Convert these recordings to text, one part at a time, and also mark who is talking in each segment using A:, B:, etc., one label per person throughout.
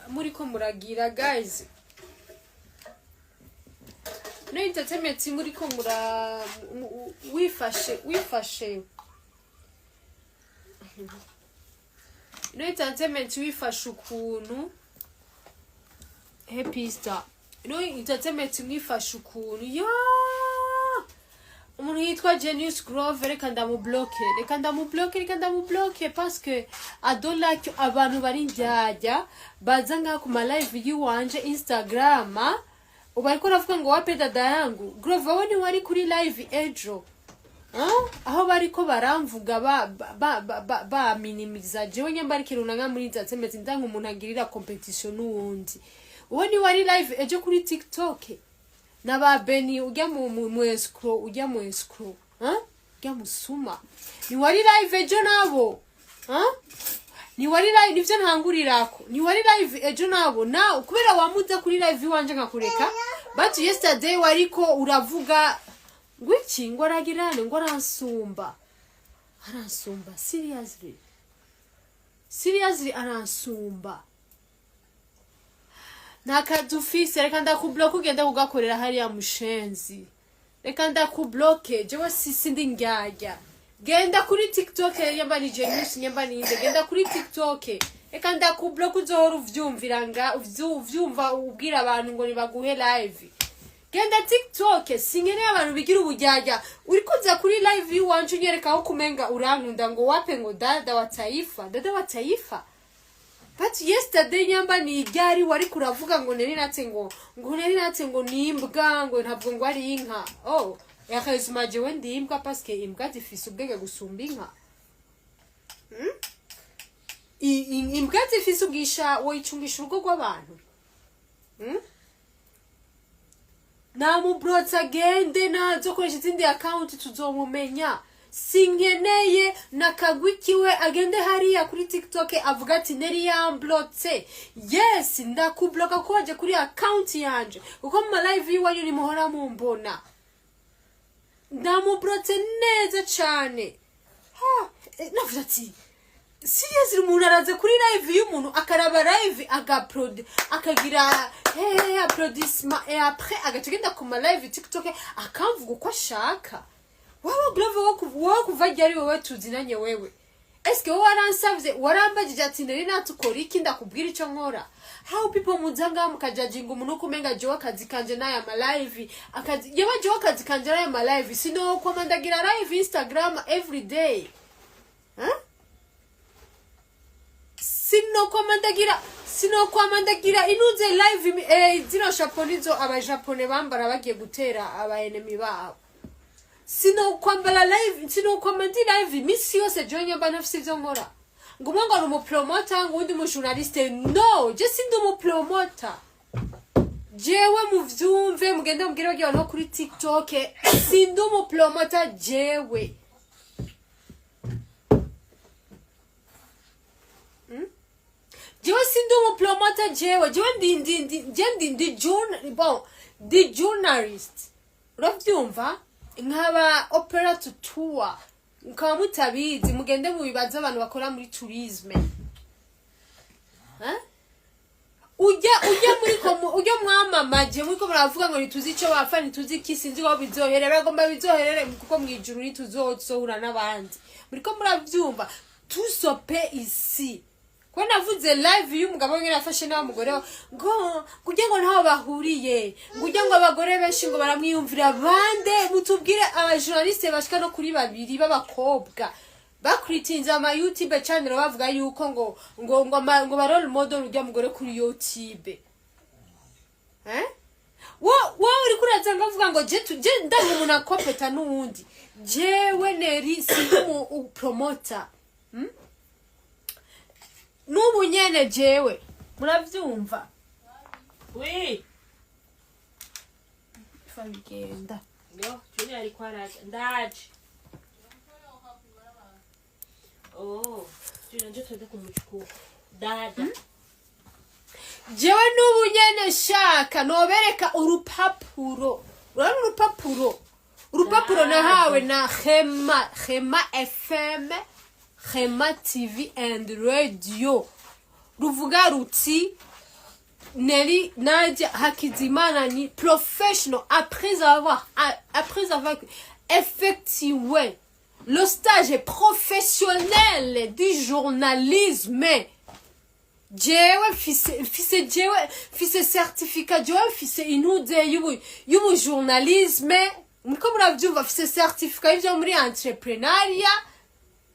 A: muriko muragira, guys, no entertainment muriko mura wifashe no entertainment, wifashe ukuntu. Happy Easter. No entertainment mwifashe ukuntu ya umuntu yitwa Genius Grove. Reka ndamubloke, reka ndamubloke, reka ndamubloke, parce que I don't like abantu bari ndyarya baza ngaha ku ma live yiwanje Instagram. Ubu ariko aravuga ngo wape dada yangu. Grove, wowe ni wari kuri live ejo? Ah? Aho bariko baramvuga ba minimiza jewe nyamba ari ikintu nanga muri entertainment, ndanga umuntu agirira competition n'uwundi. Uwo ni wari live ejo kuri TikTok na ba Beni, ujya mu escrow, ujya mu escrow, hein? Ujya musuma ni wari live ejo nabo, hein? Ni wari live, nivyo ntangurirako. Ni wari live ejo nabo nawe kubera wamuza kuri live iwanje nkakureka. But yesterday wariko uravuga ngo iki, ngo aragirane, ngo aransumba, aransumba. Seriously, seriously, aransumba. Nta kazi ufise. Reka ndakubloke, ugende kugakorera hariya, mushenzi. Reka ndakubloke, jewe sisi ndi ndyarya. Genda kuri TikTok, nyamba ni Genius, nyamba ninde, genda kuri TikTok. Reka ndakubloke, uzohora uvyumvira nga uvyumva ubwira abantu ngo nibaguhe live. Genda TikTok. Sinkeneye abantu bigira uburyarya. Uriko uza kuri live iwanje unyereka aho kumenga urankunda, ngo wape, ngo dada wa taifa, dada wa taifa. But yesterday, nyamba ni igari, wari kuravuga ngo nari natse, ngo nari natse, ngo nimbwa, ngo ntabwo ngo ari inka. Oh, heureusement jewe ndi imbwa, parce que imbwa zifise ubwenge gusumba inka. Hmm? Imbwa zifise ubwisha, woyicungisha urugo rw'abantu? Hmm? Namubrotse, agende nazokoresha izindi account, tuzomumenya. Sinkeneye nakagwi kiwe. Agende hariya kuri TikTok avuga ati "Neri yamblotse." Yes, ndakubloka ko waje kuri account yanje, kuko mu live yiwanyu nimuhora mumbona. Ndamubrotse neza cane. Ha, navuze ati seriously, umuntu araza kuri live y'umuntu, akaraba live, agaprod, akagira hey, applaudissement, et après agaca agenda ku ma live TikTok akamvuga uko ashaka. Wowe Glove, wowe kuva ryari wowe tuzinanye? Wewe eske wowe waransavye, warambagije ati "Nari natukora iki?" Ndakubwira ico nkora. How people muza ngaha mukajajinga umuntu uko umenga jewe akazi kanje n'aya ma live, akazi yewe, jewe akazi kanje n'aya ma live, sinokwama ndagira live Instagram every day, huh? Sinokwama ndagira inuze live zino chapeau nizo abajapone bambara bagiye gutera aba enemy babo. Sinokwambara live, sinokwama ndi live iminsi yose jewe nyamba ntafise ivyo nkora, ngo umwe ngo ni umupromota, ngo uwundi umujournaliste. No, je sindi umupromota jewe, muvyumve, mugende mubwire bagiye abantu bo kuri TikTok, sindi umupromota jewe. Jewe sindi umupromota jewe. Jewe ndi je ndi bon, ndi journalist, uravyumva, nkaba operator tour. Mukaba mutabizi, mugende mubibaze abantu bakora muri tourisme. Hein? Ujya muri ko ujya mwamamaje, muri ko muravuga ngo ntituzi icyo bapfa, ntituzi iki, sinzi ko bizoherera, bagomba bizoherere, kuko mu ijuru ntituzohura n'abandi. Muri ko muravyumva, tusope isi ko navuze live y'umugabo we yafashe n'aho mugore we, ngo kugira ngo ntaho bahuriye, ngo ujya ngo abagore benshi ngo baramwiyumvira. Bande? Mutubwire abajournaliste bashika no kuri babiri b'abakobwa bakuritinze ama YouTube channel bavuga yuko ngo ba role model ujya mugore kuri YouTube. Eh, wo uri kuraza ngo avuga ngo je ndanga umuntu akopeta n'uwundi. Jewe Neri sindi umu promoter. N'ubu nyene jewe muravyumva.
B: Oui.
A: Bigenda.
B: Yo, Junior alikuwa araje. Ndaje. Oh, Junior, njoo tuende kumchukua. Dada.
A: Jewe n'ubu nyene shaka nobereka urupapuro. Urabona urupapuro nahawe na Hema FM, Hema TV and Radio, ruvuga ruti Nelly Nadia Hakizimana ni professional après avoir effectué le stage professionnel du journalisme. Jewe mfise jewe mfise certificat, jewe mfise inude y'ubu journalisme, muriko muravyumva? Mfise certificat y'ivyo muri entrepreneuriat,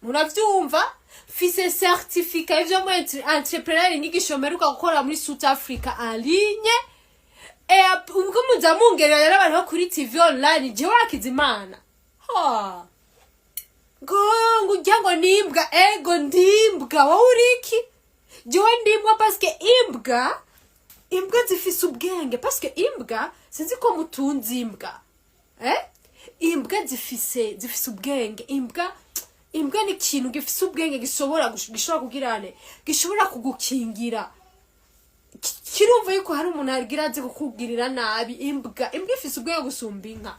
A: muravyumva? Mfise certificat y'ivyo muri entrepreneuriat, inyigisho mperuka gukora muri South Africa en ligne. Ubwo muza mungereranya n'abantu bo kuri TV online, jewe Hakizimana, ha ngo ujya ngo nimbwa. Ego, ndimbwa. Wowe uri iki? Jewe ndimbwa parce que imbwa zifise ubwenge, parce que imbwa, sinzi ko mutunze imbwa, eh? Imbwa zifise ubwenge. Imbwa ni ikintu gifise ubwenge, gishobora kugirane, gishobora kugukingira. Kirumva yuko hari umuntu agira azi kukugirira nabi. Imbwa ifise ubwenge gusumba inka.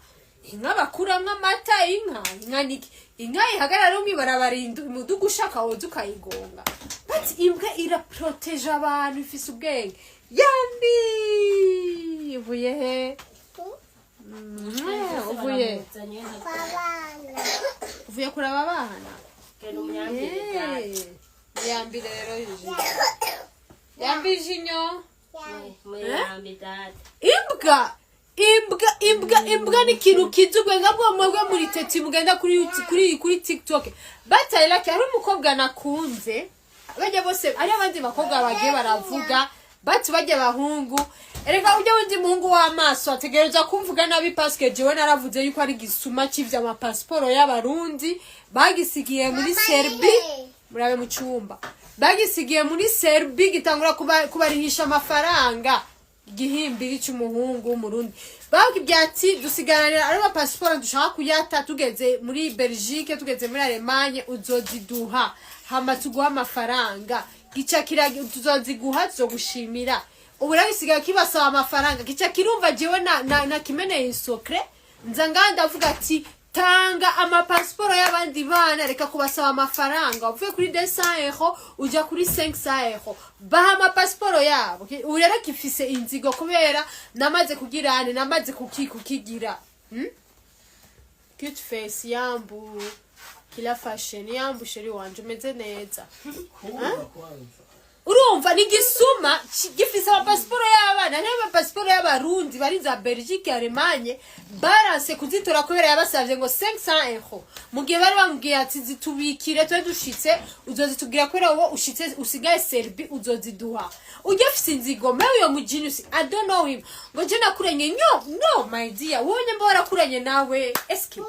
A: Inka bakuramwo amata. Inka niki? Inka ihagarara mw'ibarabara, umuduga ushaka woza ukayigonga, but imbwa iraproteje abantu, ifise ubwenge. Yambi, uvuye he? Uvuye uvuye kuraba abana? Eh, yambi rero, jiji, yambi jinyo.
B: Muyambi dada.
A: Imbwa ni ikintu kizi ubwenge bwo mwebwe muri teti mugenda kuri kuri TikTok bataye laki. Hari umukobwa nakunze, bajya bose, ari abandi bakobwa bagiye baravuga bati bajya abahungu. Erega ujya wundi muhungu w'amaso ategereza kumvuga nabi parce que jewe naravuze yuko ari gisuma c'ivyo amapasiporo y'Abarundi bagisigiye muri Serbi. Murabe mu cyumba, bagisigiye muri Serbi, gitangura kubarihisha amafaranga. Igihimbiri cy'umuhungu w'Umurundi bakibwiye ati dusigaranira ari amapasiporo, dushaka kuyata tugeze muri Belgique, tugeze muri Allemagne, uzoziduha hama tuguha amafaranga. Gica kira tuzoziguha, tuzogushimira. Ubu rero gisigaye kibasaba amafaranga. Gica kirumva jewe na kimeneye isokre, nza ngaha ndavuga ati tanga amapasiporo y'abandi bana, reka kubasaba amafaranga. Uvuye kuri 200 euro uja kuri 500 euro, baha amapasiporo yabo. Ubu rero gifise inzigo kubera namaze kugirane, namaze kukigira, Cute face, yambu kila fashion, yambu chéri wanje, umeze neza.
C: Kuba kwanza.
A: Urumva ni gisuma gifise amapasiporo y'abana n'amapasiporo y'Abarundi bari za Belgique, Allemagne, baranse kuzitora kubera yabasavye ngo 500 euro, mu gihe bari bamubwiye ati zitubikire, tube dushitse uzozitubwira, kubera wowe ushitse usigaye Serbi uzoziduha. Ujya afise inzigo mewe uyo mujinus, I don't know him. Ngo je nakuranye nyo? No my dear, wowe nyamba warakuranye nawe, eske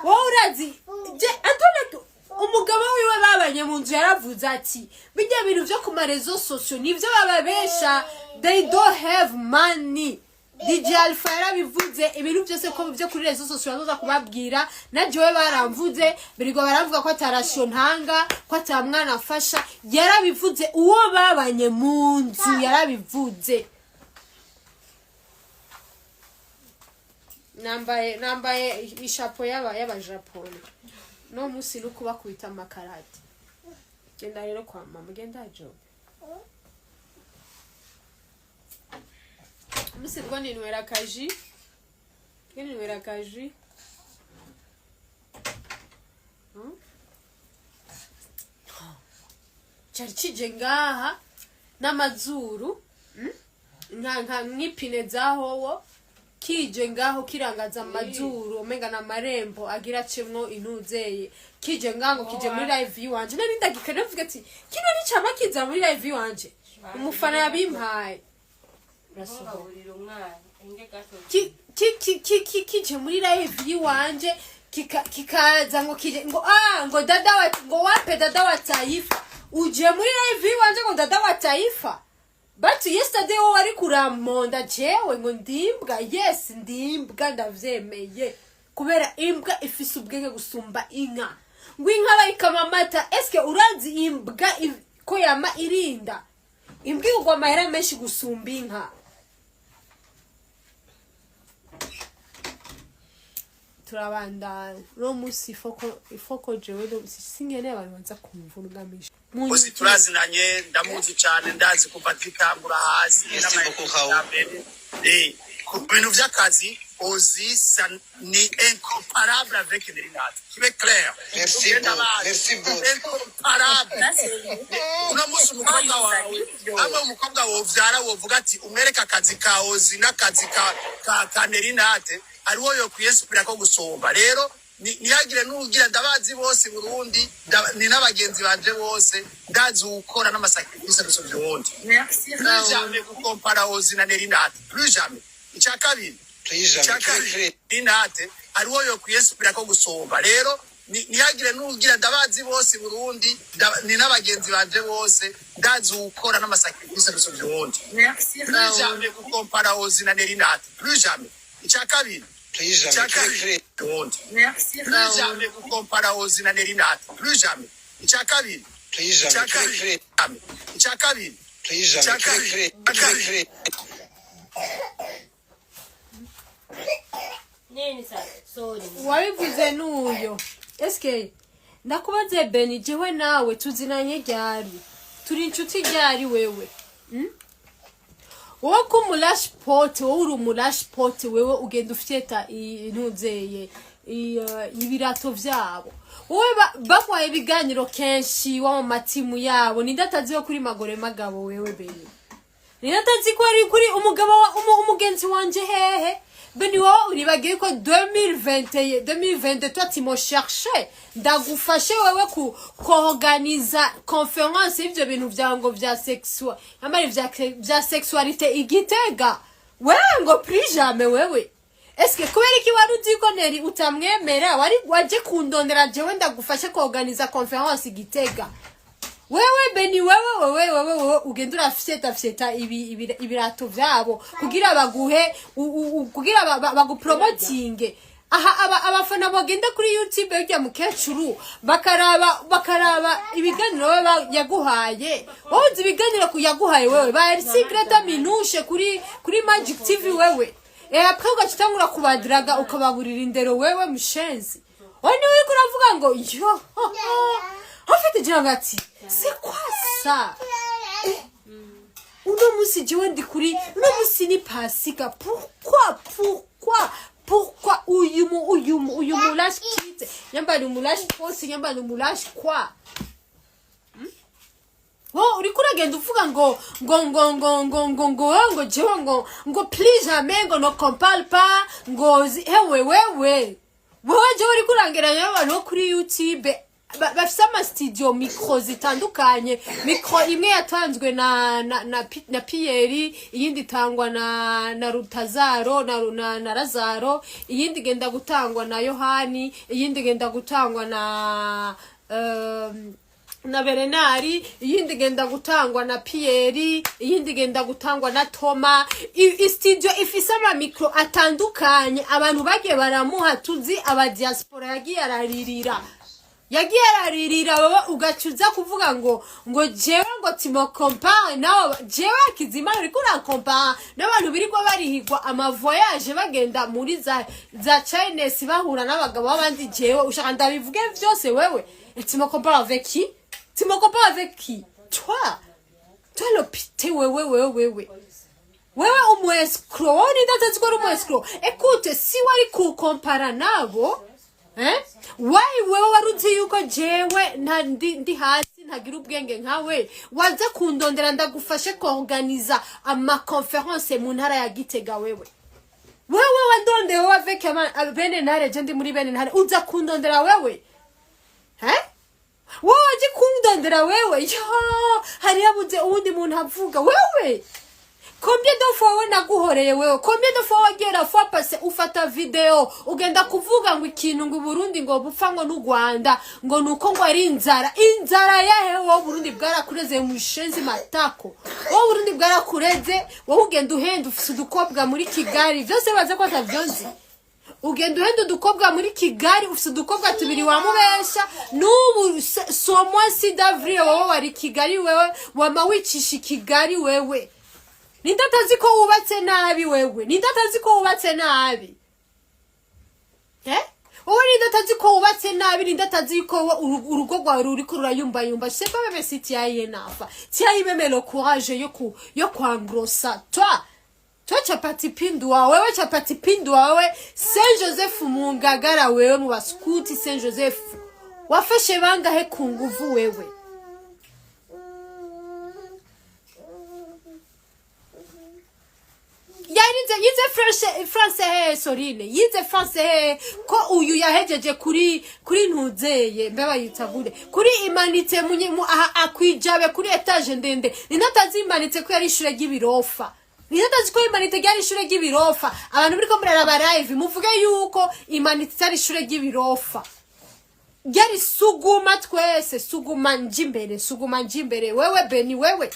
A: wowe urazi je? I don't like umugabo wiwe babanye mu nzu. Yaravuze ati bijya bintu vyo ku ma réseaux sociaux nivyo bababesha, they don't have money. DJ Alpha yarabivuze, ibintu byose ko byo kuri réseaux sociaux bazoza kubabwira. Na jewe baramvuze, birirwa baravuga ko atarasho ntanga, ko ata mwana afasha. Yarabivuze, uwo babanye mu nzu yarabivuze. Nambaye ishapo y'Abajapone no musi no kubakubita amakarate. Genda rero kwa mama, genda jobe. Musi rwo ninywera akaji, rwo ninywera akaji. Cari kije ngaha n'amazuru, Nka nk'ipine za howo, kije ngaho kirangaza amazuru, umenga na marembo agira acemwo intuzeye. Kije ngaho ngo kije muri live yiwanje, nari ndagikare mvuga ati kino ni cama kiza muri live yiwanje. Umufana yabimpaye.
B: Urasohorera umwana inge gato.
A: Kije muri live yiwanje, kikaza ngo kije ngo ngo dada wa, ngo wape dada wa taifa. Uje muri live yiwanje ngo dada wa taifa, but yesterday wowe wari kuramonda jewe ngo ndimbwa. Yes, ndimbwa, ndavyemeye, kubera imbwa ifise ubwenge gusumba inka. Ngo inka bayikama amata, eske urazi imbwa ko yama irinda? Imbwa igurwa amahera menshi gusumba inka. Turabandanya uno munsi. Ifoko jewe sinkeneye abantu baza kumvurugamisha.
D: Uzi, turazinanye, ndamuzi cyane, ndazi kuva twitangura hasi.
E: Merci beaucoup, Raoul.
D: Ku bintu vy'akazi, Ozi ni incomparable avec Nelly Nat, kibe clair.
E: Merci
D: Ugenda
E: beaucoup,
D: bazi.
E: Merci beaucoup.
D: Incomparable. Uno munsi umukobwa wawe, amwe umukobwa wovyara, wovuga ati umwereke akazi ka Ozi n'akazi ka Nelly Nat, hariwo yokwiyesipira ko gusumba. Rero ntihagire n'ugira, ndabazi bose i Burundi, ni n'abagenzi banje bose, ndazi uwukora n'ama sacrifices gusumvya uwundi.
B: Merci.
D: Plus jamais gukompara Ozi na Nelly Nat, plus jamais. Icya kabiri,
E: Plus
D: icya
E: jamais,
D: kabiri,
E: très
D: Nelly Nat hariwo yokwiyesipira ko gusumba. Rero ntihagire n'ugira, ndabazi bose i Burundi, ni n'abagenzi banje bose, ndazi uwukora n'ama sacrifices gusumvya uwundi.
B: Merci.
D: Plus jamais gukompara Ozi na Nelly Nat, plus jamais. Icya kabiri,
E: Plus
D: icya
E: jamais, très
D: kabiri, uwundi.
B: Merci.
D: Plus jamais gukompara Ozi na Nelly Nat, plus jamais. Icya kabiri,
E: Plus
D: icya
E: jamais, très
D: kabiri, icya kabiri,
E: Plus jamais, très très très.
B: Nini sasa? Sorry.
A: Wabivuze n'uyo. Eske ndakubaze, Beni, jewe nawe tuzinanye ryari? Turi inshuti ryari wewe? Wowe ko umulashi pote, wowe uri umulashi pote, wewe ugenda ufyeta intuzeye ibirato vyabo. Wowe baguhaye ibiganiro kenshi wa mu matimu yabo. Ninde atazi yo kuri magore magabo? Wewe Beni, ninde atazi ko ari kuri umugabo wa umugenzi wanje? Hehe Beni, wowe uribagiye ko 2021, 2022, toi tu m'as cherché, ndagufashe wewe ku koorganiza conférence y'ivyo bintu vya ngo vya sexual amari vya sexualité igitega. Wewe ngo plus jamais. Wewe eske kubera iki wari uzi ko Neri utamwemera, wari waje kundondera jewe ndagufashe koorganiza conférence igitega? Wewe Beni, wewe wewe wewe wewe ugenda urafyeta fyeta ibirato vyabo kugira baguhe kugira bagupromotinge. Aha abafana bagenda kuri YouTube y'urya mukecuru, bakaraba ibiganiro wewe yaguhaye. Wowe uzi ibiganiro yaguhaye wewe ba RC Greta Minushe kuri Magic TV wewe? Et après ugaca utangura kubadiraga, ukababurira indero. Wewe mushenzi, wowe niwe uriko uravuga ngo yo. En fait, je ati c'est quoi ça? Uno musi jewe ndi kuri, uno musi ni Pasika. Pourquoi, pourquoi, pourquoi uyu mulashi kite nyamba ni umulashi pose, nyamba ni umulashi kwa wo uriko uragenda uvuga ngo ngo jewe ngo plus jamais, ngo ne compare pas, ngo hewe wewe wewe, jewe uriko urangeranya n'abantu bo kuri YouTube bafise ama studio, micro zitandukanye. Micro imwe yatanzwe na Pierre, iyindi itangwa na Rutazaro na Lazaro, iyindi igenda gutangwa na Yohani, iyindi igenda gutangwa na Berenari, iyindi igenda gutangwa na Pierre, iyindi igenda gutangwa na Toma. Studio ifise ama micro atandukanye, abantu bagiye baramuha, tuzi aba diaspora yagiye araririra, yagiye araririra. Wowe ugaca uza kuvuga ngo jewe ngo tu me compares nawe. Jewe Hakizimana, uriko urakompara n'abantu birirwa barihigwa ama voyages, bagenda muri za Chines, bahura n'abagabo b'abandi. Jewe ushaka ndabivuge vyose? Wewe, et tu me compares avec qui? Tu me compares avec qui, toi? Toi le pite, wewe wewe wewe wewe, umu escroc. Wowe ninde atazi ko ari umu escroc? Écoute, si wari kukompara nabo, eh? Why wewe wari uzi yuko jewe nta ndi hasi, ntagira ubwenge nkawe, waza kundondera ndagufashe koorganiza ama conférences mu ntara ya Gitega? Wewe wewe wandondeye wowe avec bene ntare, je ndi muri bene ntare, uza kundondera wewe, eh? Wowe waje kundondera wewe. Yo, hari yabuze uwundi muntu avuga wewe. Combien de fois wowe naguhoreye wewe? Combien de fois wagera fois passé ufata video ugenda kuvuga ngo ikintu, ngo Burundi ngo bupfa ngo n'u Rwanda, ngo nuko ngo ari inzara? Inzara yahe? Wowe Burundi bwarakureze, mushenzi matako. Wowe Burundi bwarakureze. Wowe ugenda uhenda, ufise udukobwa muri Kigali, vyose baze ko atavyonzi. Ugenda uhenda udukobwa muri Kigali, ufise udukobwa tubiri, wamubesha n'ubu ce mois d'avril wowe wari Kigali, wewe wama wicisha i Kigali. Wewe ninde atazi ko wubatse nabi? Wewe ninde atazi ko wubatse nabi, eh? Wowe ninde atazi ko wubatse nabi? Ninde atazi ko wowe urugo rwawe ruriko rurayumbayumba? Je sais pas même si tu as un enfant, tu as eu même le courage yo kwangrosa. Toi chapati pindua wewe, chapati pindua wewe, Saint Joseph mu Ngagara, wewe mu baskuti Saint Joseph wafashe bangahe ku nguvu wewe? Yarize, yize France he? Sorine yize France he? Ko uyu yahejeje kuri ntuzeye, mbe bayita gute, kuri imanitse mu aha akwijabe kuri étage ndende. Ni atazi imanitse ko yari ishure ry'ibirofa? Ni atazi ko imanitse ryari ishure ry'ibirofa? Abantu muriko muraraba live, muvuge yuko imanitse ari ishure ry'ibirofa, ryari suguma twese, suguma nje imbere, suguma nje imbere. Wewe Beni, wewe,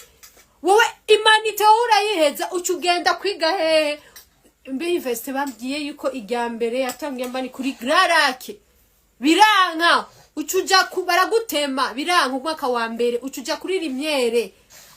A: wowe imanite wowe urayiheza, uca ugenda kwiga hehe? Mbe université bambwiye yuko irya mbere yatangiye mbani kuri Grarake, biranka, uca uja baragutema, biranka umwaka wa mbere, uca uja kuri Lumière,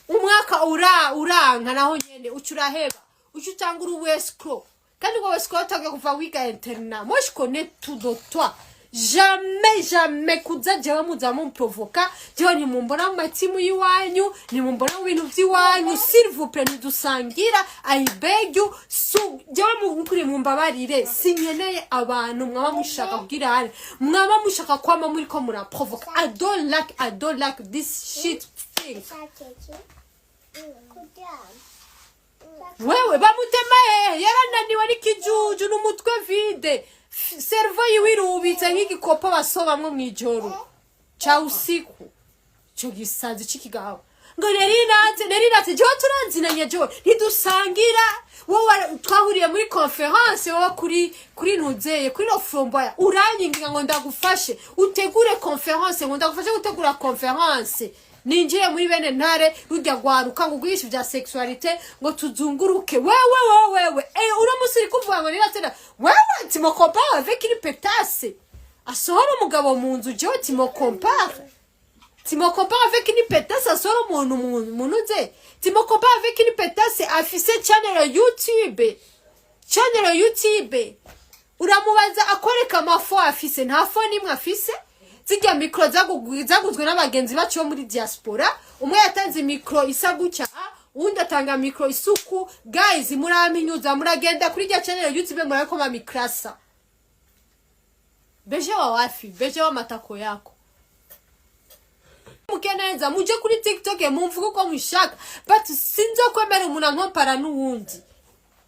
A: umwaka uranka naho nyene, uca uraheba, uca utangura uwescro. Kandi ngo wescro watangiye kuva wiga internat. Moi, je connais tout de toi. Jamais, jamais kuza jewe muza mumprovoka. Jewe ntimumbona mu matimu y'iwanyu, ntimumbona mu bintu vy'iwanyu. S'il vous plaît, ntidusangira. I beg you. Jewe mukuri mumbabarire, sinkeneye abantu mwaba mushaka kugira hane, mwaba mushaka kwama muriko muraprovoka. I don't like this shit thing. Wewe bamutema hehe? Yarananiwe n'ikijuju n'umutwe vide. Cerveau yiwe irubitse nk'igikopo basobamwo mw'ijoro ca usiku. Ico gisazi c'ikigabo ngo Nerinatse, Nerinatse, jewe turanzinanye, jewe ntidusangira. Wowe twahuriye muri conférence, wowe kuri ntuzeye kuri rofromboya, uranyinginga ngo ndagufashe utegure conférence, ngo ndagufashe gutegura conférence, ninjire muri bene ntare rujya rwaruka, ngo ugwishe vya sexualité, ngo tuzunguruke. Wewe, wewe, wewe, uno musi uri kuvuga ngo Nerinatse, wewe tu me compares avec une pétasse asohora umugabo mu nzu. Jewe tu me compares avec une pétasse asohora umuntu mu ntuze? Tu me compares avec une pétasse afise channel YouTube, channel YouTube? Uramubaza akwereka amafo afise, nta fo n'imwe afise. Zirya micro zaguzwe n'abagenzi bacu bo muri diaspora. Umwe yatanze micro isa gutya, uwundi atanga micro isuku. Guys, muraminyuza, muragenda kuri rya channel YouTube, murabiko mikrasa beje wa wafi beje wa matako yako. Muke neza, muje kuri TikTok mumvuge uko mushaka, but sinzokwemera umuntu ankompara n'uwundi.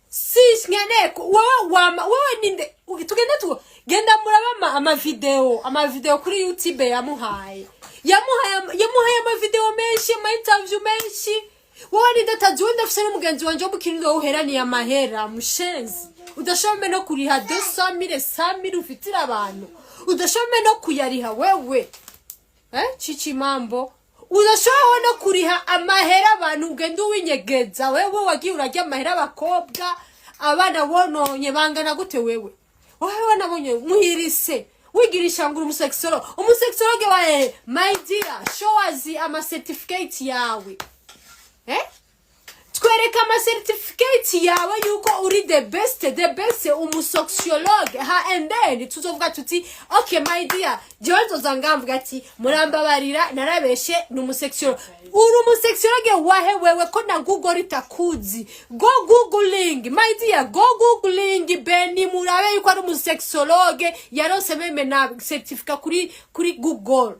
A: Si nkeneye wowe wama wowe ninde? Tugende tu genda muraba amavideo kuri YouTube. Yamuhaye amavideo menshi, ama interview menshi. Wowe ninde atazi? Wenda afise n'umugenzi wanje wo mu Kirundo uheraniye amahera, mushenzi, udashobora no kuriha 200 000, 100 000 ufitira abantu, udashobora no kuyariha wewe. Chichi mambo, udashobora no kuriha amahera abantu, ugenda uwinyegeza. Wewe wagiye urarya amahera abakobwa, abana wononye bangana gute? Wewe, wewe nabonye muhirise wigirisha ngo uri umusexologue. Umusexologue wae? My dear, show us ama certificate yawe. Twereka ama certificate yawe yuko uri the best, the best umusociologue ha, and then tuzovuga tuti okay, my dear. Jewe nzoza ngamvuga ati murambabarira, narabeshe, ni umusexologue. Uri umusexologue wahe wewe, ko na Google itakuzi? Go googling, my dear, go googling Beni, murabe yuko ari umusexologue, yaronse même na certificate kuri Google.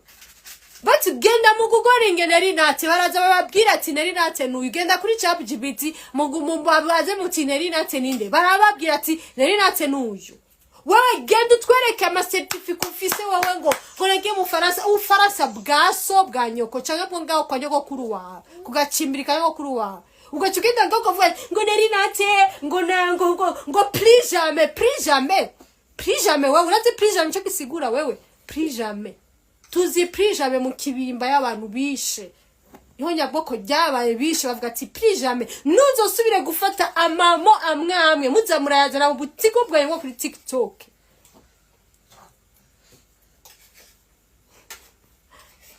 A: But genda mu googling Nerinate, baraza bababwira ati Nerinate nuyu. Genda kuri ChatGPT, mubaze muti Nerinate ninde, barababwira ati Nerinate nuyu. Wewe genda utwereke amacertificate ufise wowe, ngo nagiye mu Faransa. Ubufaransa bwa so, bwa nyoko, canke bwo ngaho kwa nyogokuru wawe, kugacimbiri ka nyogokuru wawe, ugaca ugenda ngo kuvuga ngo Nerinate ngo na ngo plus jamais, plus jamais, plus jamais. Wewe urazi plus jamais ico gisigura? Wewe, plus jamais, tuzi plus jamais mu Kibimba y'abantu bishe ihonyabwoko ryabaye, bishe bavuga ati plus jamais ntuzosubire gufata amamo amwe amwe muza murayazana mu butigo bwawe nko kuri TikTok.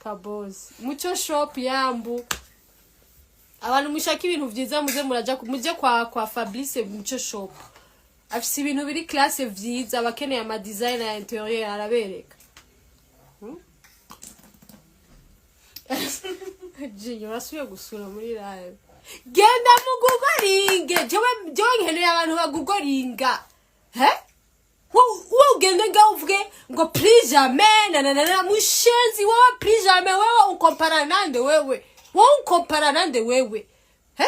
A: Kabozi Muco Shop yambu, abantu mushaka ibintu vyiza, muze muraja muje kwa Fabrice Muco Shop. Afise ibintu biri classe vyiza. Abakeneye ama design ya intérieur arabereka. Jinyo urasubiye gusura muri live. Genda mu gugoringe. Jewe nkeneye abantu bagugoringa. He, wowe ugende ngaho uvuge ngo plus jamais na na na na. Mushenzi wewe, plus jamais. Wewe ukompara nande? Wewe, wowe ukompara nande wewe? He,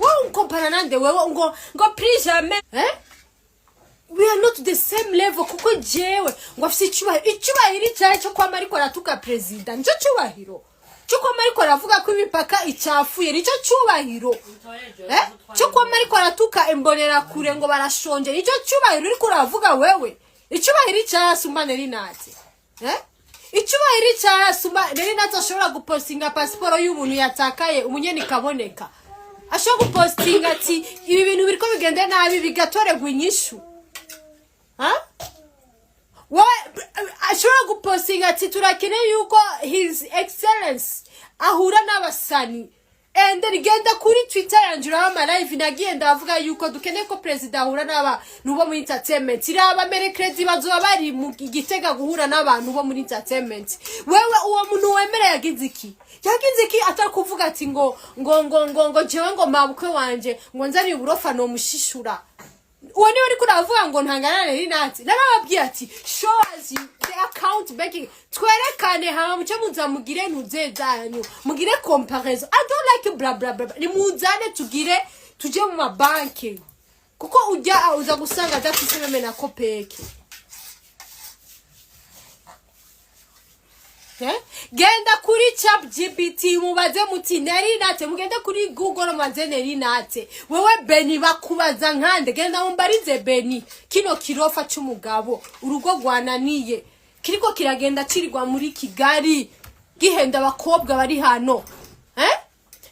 A: wowe ukompara nande wewe ngo plus jamais? Eh, we are not the same level, kuko jewe ngo afise icyubahiro. Icyubahiro icyahe cyo kwama ariko aratuka perezida? Nicyo cyubahiro cyo kwama ariko aravuga ko imipaka icafuye? Nicyo cyubahiro, eh? Cyo kwama ariko aratuka imbonerakure ngo barashonje? Nicyo cyubahiro uriko uravuga wewe? Icyubahiro icyasumba Nelly Nat, eh? Icyubahiro icyasumba Nelly Nat ashobora gupostinga pasiporo y'umuntu yatakaye, umunyeni ikaboneka, ashobora gupostinga ati ibi bintu biriko bigenda nabi, bigatorerwa inyishu. Ha? Wowe ashobora gupostinga ati turakeneye yuko His Excellence ahura n'abasani, and then genda kuri Twitter yanje uraba ama live nagiye ndavuga yuko dukeneye ko perezida ahura n'abantu bo muri entertainment. Iraba mercredi bazoba bari mu Gitega guhura n'abantu bo muri entertainment. Wewe uwo muntu wemera yagize iki? Yagize iki atari kuvuga ati ngo jewe ngo mabukwe wanje ngo nzaniye uburofa nomushishura? Uwo niwe uriko uravuga ngo ntangana Nelly Nat. Narababwiye ati show us the account banking, twerekane, hama muce muza mugire ntuze zanyu, mugire comparison. I don't like bla bla bla. Nimuzane tugire tuje mu mabanki, kuko ujya uza gusanga adafise même na kopeke. Eh? Genda kuri Chat GPT mubaze muti Nelly Nat, mugende kuri Google mubaze Nelly Nat. Wewe Beni bakubaza nkande? Genda mumbarize Beni, kino kirofa c'umugabo, urugo rwananiye, kiriko kiragenda kirirwa muri Kigali gihenda abakobwa bari hano, eh?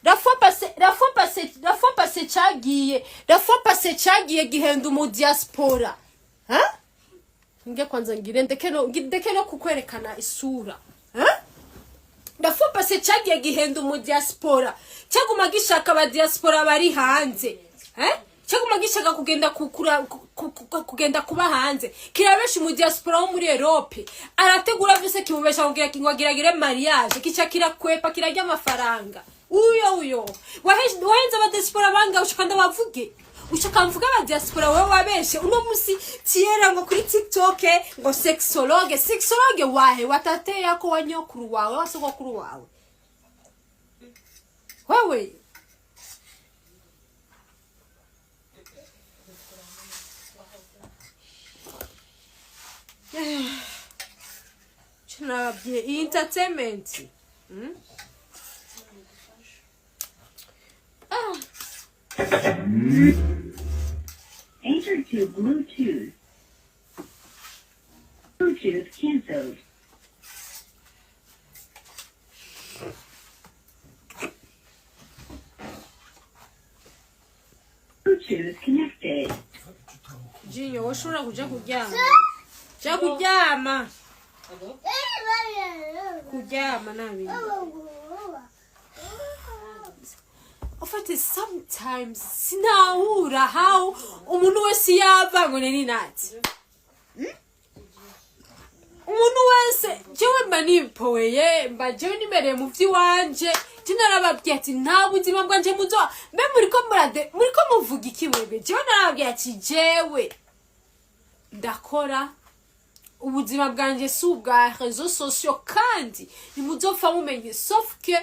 A: La fois passée, la fois passée, la fois passée cagiye, la fois passée cagiye gihenda umu diaspora, hein? Nge kwanza ngire ndeke no kukwerekana isura, hein? La fois passée cagiye gihenda umu diaspora, cyaguma gishaka aba diaspora bari hanze, eh? Cyaguma gishaka kugenda kukura kugenda kuba hanze, kirabesha umu diaspora wo muri Europe, arategura vyose, kimubesha kugira ngo agiragire mariage, kica kirakwepa, kirarya amafaranga. Uyo wahenze aba diaspora banga. Ushaka ndabavuge? Ushaka mvuga aba diaspora wewe wabeshe? Uno musi tiera ngo kuri TikTok ngo sexologue. Sexologue wahe? Watate yako, wa nyokuru wawe, wa sogokuru wawe wewe? Nababwiye iyi entertainment. Ah.
F: Enter to Bluetooth. Bluetooth cancelled. Bluetooth connected.
A: Jinyo, woshobora kuja kuryama, ja kuryama, kuryama nabi. Ufite sometimes sinahura how umuntu wese yava ngo Nelly Nat. Umuntu wese, jewe mba nipoweye, mba jewe nimereye mu vy'iwanje. Je narababwiye ati nta buzima bwanje muzoba mbe muriko murade, muriko muvuga iki mwebwe? Jewe narababwiye ati jewe ndakora, ubuzima bwanje si ubwa réseaux sociaux, kandi ntimuzopfa mumenye, sauf que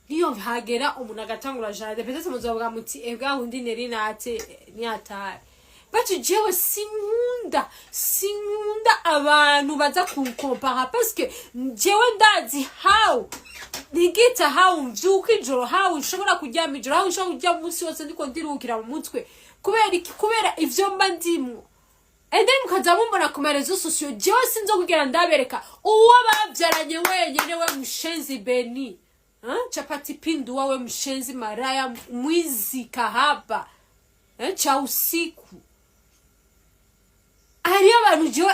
A: niyo hagera umuntu agatangura jardin, peut-être muzovuga muti ebwa wundi Nelly Nat niyatari. But jewe sinkunda abantu baza kunkompara, parce que jewe ndazi how ntigita, how mvyuka ijoro, how nshobora kuryama ijoro, how nshobora kuryama umunsi wose ndiko ndiruhukira mu mutwe. Kubera iki? Kubera ivyo mba ndimwo. And then mukaza mumbona ku ma réseaux sociaux. Jewe sinzokugera ndabereka uwo bavyaranye wenyene. We mushenzi Beni, huh? Chapati pinduwa, we mshenzi, maraya, mwizi, kahaba, eh, cha usiku. Hariyo abantu jewe